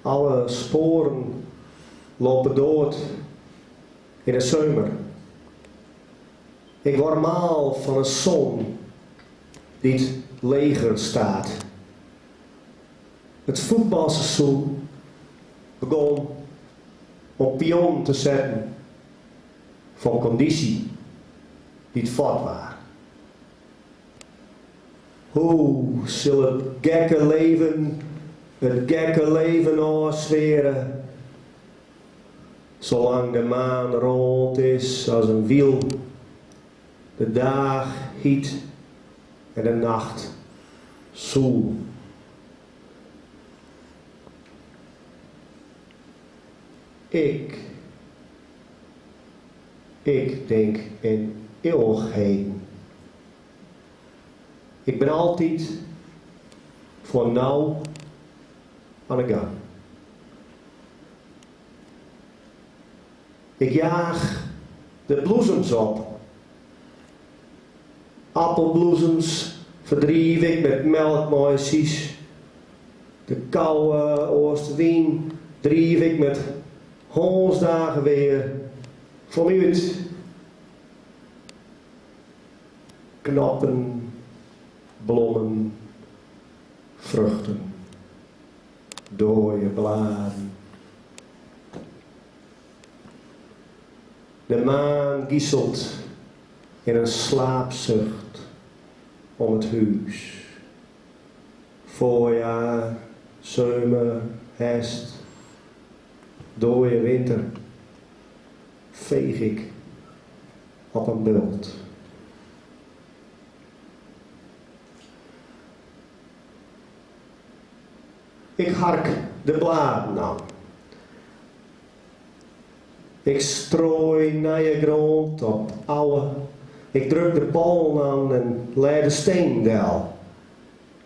Alle sporen lopen dood in de zomer. Ik word maal van een zon die leger staat. Het voetbalseizoen begon om pion te zetten van conditie die het vat waar. Hoe zal het gekke leven, het gekke leven afsferen, zolang de maan rond is als een wiel, de dag hiet en de nacht zoel. Ik, ik denk in eeuwigheden. Ik ben altijd voor nou aan de gang. Ik jaag de bloesems op. Appelbloesems verdrijf ik met melkmeisjes. De koude oostenwind drijf ik met honsdagen weer voor mij uit. Knoppen, blommen, vruchten, dode bladen. De maan gieselt in een slaapzucht om het huis. Voorjaar, zomer, herfst, dode winter, veeg ik op een bult. Ik hark de bladen aan. Ik strooi naar grond op ouwe. Ik druk de bal aan en leg de steendel.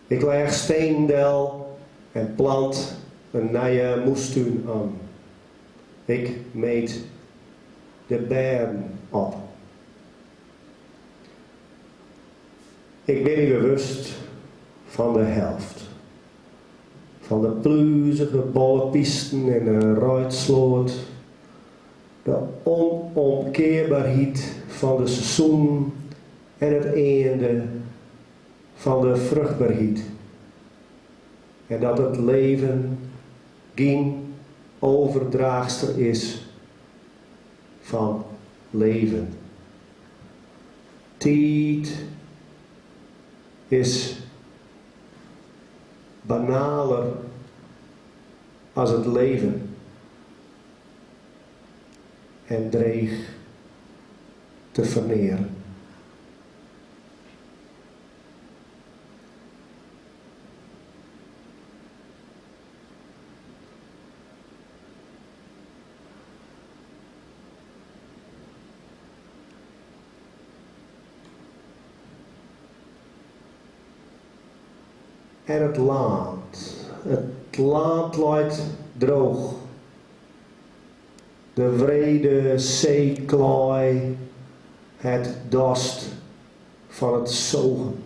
Ik leg steendel en plant een nieuwe moestuin aan. Ik meet de berden op. Ik ben niet bewust van de helft. Van de pluzige bollepisten en de ruitsloot. De onomkeerbaarheid van de seizoen en het einde van de vruchtbaarheid. En dat het leven geen overdraagster is van leven. Tijd is banaler als het leven en dreig te verneren. En het land. Het land looit droog. De wrede zeeklaai, het dorst van het zogen,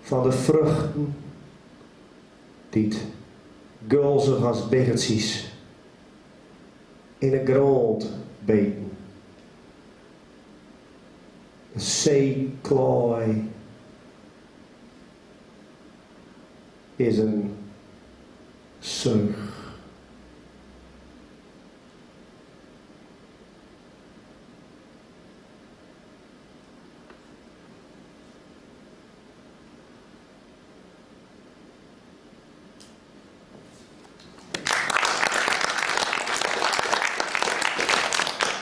van de vruchten, die het gulzig als biggetjes in de grond beten. De zeeklaai is een zeug.